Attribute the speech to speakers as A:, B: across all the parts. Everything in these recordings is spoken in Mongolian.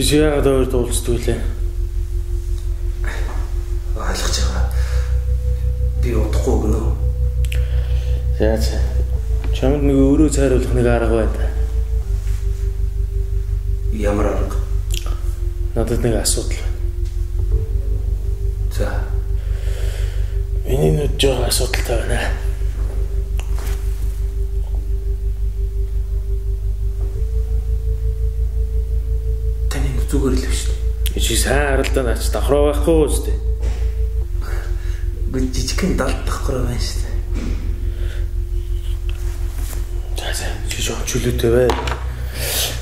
A: Чи яагаад өөр дуулцдаг вэ?
B: Ойлгож байгаа. Би удахгүй өгнө.
A: За за. Чамд нэг өөрөө цайруулах нэг арга байна.
B: Ямар арга?
A: Надад нэг асуудал байна.
B: За.
A: Миний нүд жоохон асуудалтай байна.
B: Таны нүд зүгээр л биш үү?
A: Чи сайн харалдаа наач давхраа байхгүй үстэй.
B: Үгүй жижигхэн 70 давхраа байна шүү дээ.
A: За за, чи жоохон чөлөөтэй бай.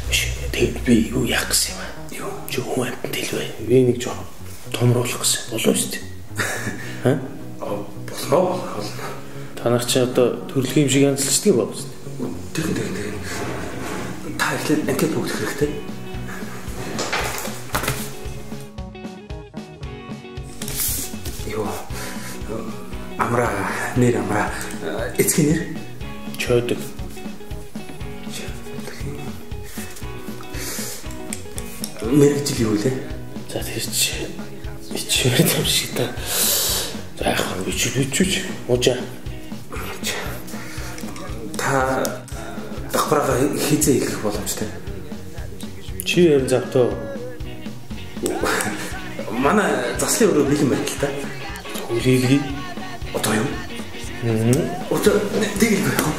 A: Биш, тэгээд би юу яах гэсэн юм аа?
B: Юу?
A: Чи хүн амьтанд хэлвэ. Би нэг жоохон томруулах гэсэн. Болов шүү дээ. Ха?
B: Болно. Болно.
A: Та нар чи одоо төрөлхийн юм шиг янзлцдаг юм байна шүү дээ.
B: Тэгэн тэгэн тэгэн. Та эхлээд анкет бөглөх хэрэгтэй. Юу? Амра, нэр амра. Эцгийн нэр?
A: Чойдог.
B: Мэргэжил юу лээ?
A: За тэр чи ичвэр юм шиг та. За яах вэ? Бичүүч. Мужаа.
B: Та давхраагаа хизээ илгэх боломжтой.
A: Чи ярин завтаа.
B: Манай заслын өрөө бэлэн байна л та.
A: Хүлээлгэе.
B: Одоо юу? Одоо тэгэлгүй яах вэ?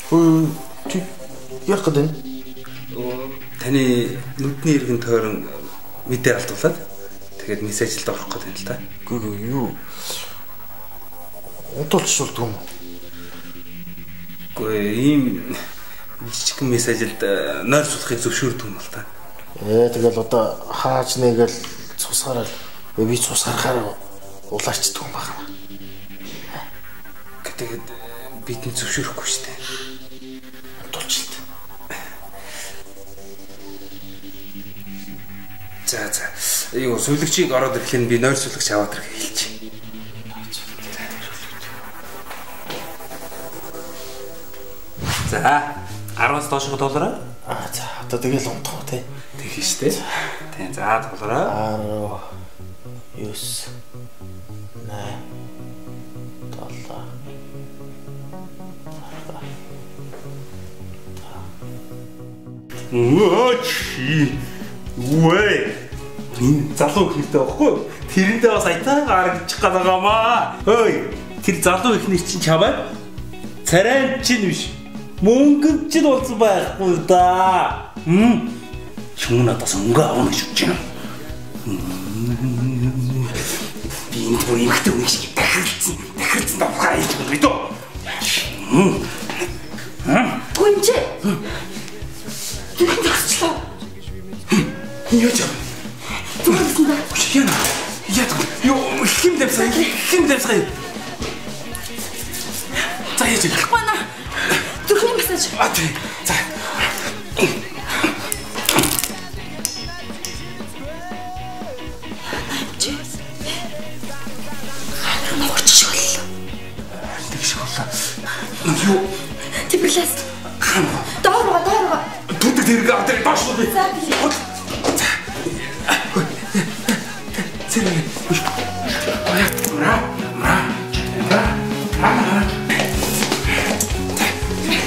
A: Хөө чи яах гэдэг вэ?
B: Таны нүдний иргэн тойрон мэдээ алдуулаад тэгээд мессежилд орох гэдэг юм л та.
A: Үгүй ээ юу? Унтуулчих болдгоо юм уу?
B: Үгүй ийм жижигхэн мессежилд нойр суулгахыг зөвшөөрдөг юм л та.
A: Тэгэл одоо хааж нэгээл цус гараад би цус гарахаар улаарчдаг юм байна.
B: Тэгээд бидэнд зөвшөөрөхгүй шүү дээ.
A: Унтуулчихлаа.
B: За за. Юу сувилагчийг ороод ирэхлээр би нойр суулагч аваад ирэх хэлчих. За 10-аас доош доллараа.
A: Аа за одоо тэгэл унтах уу те.
B: Тэгэн штэ. Тийм за доллараа.
A: 10 9 8 7
B: Өө чи. Үгүй. Энэ залуу ихнэртэй байхгүй юу? Тэрэнтэй бас аятаа гаргачих гээд байгаамаа. Хөөй, тэр залуу ихнэр чинь чамайг царайн чинь биш. Мөнгөнд чинь болсон байхгүй да. Чүн надаас мөнгө авах гэж бодож байна. Би энэ бүр эмхтэй хүн шиг тахилцсан. Тахилцсан давхаа хийж өгнө дөө.
C: Гүнжээ. Зүрхэн зогсчлоо.
B: Юу ч юм.
C: Зүрхэн зогсон да.
B: Яна. Яа. Юу хим дэвсай. Хим дэвсай. За яаж вэ?
C: Байна. Зүрхний массаж.
B: А тий. За.
C: Чи. Нуурч шиг боллоо.
B: Тэг шиг боллоо. Юу?
C: Тибрлээс. Доор руу, доор руу.
B: Түдэг тэрэг авдаг доош руу.
C: За би.
B: За. Цэрэг. Мра. Мра. Мра.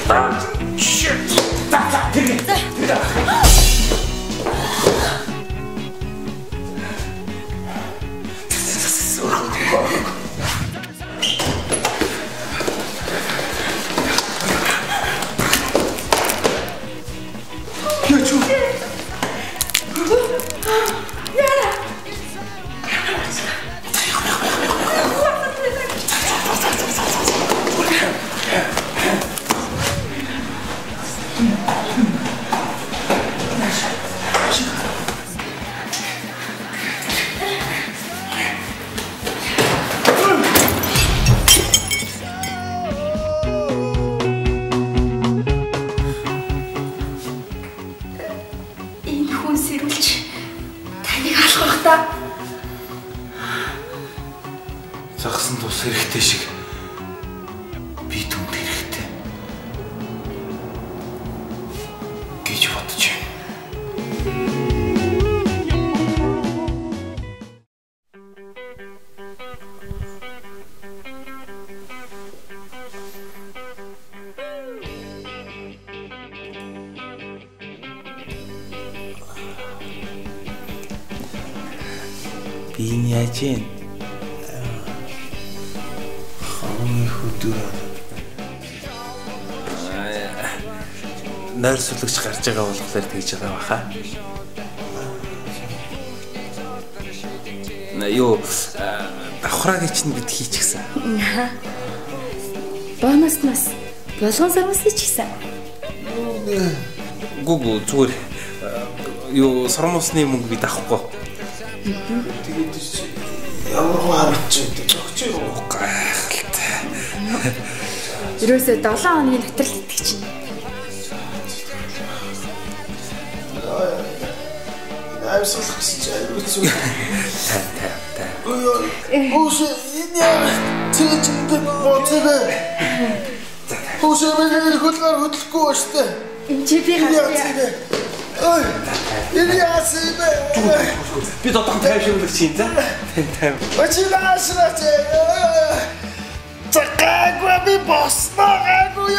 B: Мра. Shit. За за тэрэг. Тэр.
C: Энэ хүн сэрүүлж таныг алах бах та.
B: Загсан тус хэрэгтэй шиг Тэгж бодож байна. Би энэ яаж юм?
A: Хамгийн хөдөө.
B: Нойр сүлэгч гарч байгаа болохоор тэгж байгаа баха. Юу давхрааг чинь бид хийчихсэн.
C: Бонус нас болгон сармас хийчихсэн.
B: Гүг зүгээр юу сормосны мөнгө бид авахгүй.
A: Тэгээд ямар хөө харагдчих вэ? Зогч юу?
B: Гайхалтай.
C: Ерөөсөө 7 хоногийн дотор л идэх чинь.
A: Амьсгалах гэсэн чи аюу хэцүү.
B: Тай.
A: Өөш энэ яа тэгж ингэ боцоо. Өөш миний хөлгөр хөдлөхгүй ба штэ.
C: Энд чи би гарч.
A: Ой. Энэ яасан бэ?
B: Би тодорхой тайвшруулагч юм за. Тайв.
A: Очилаашраач. За гайгүй би босноо гайгүй.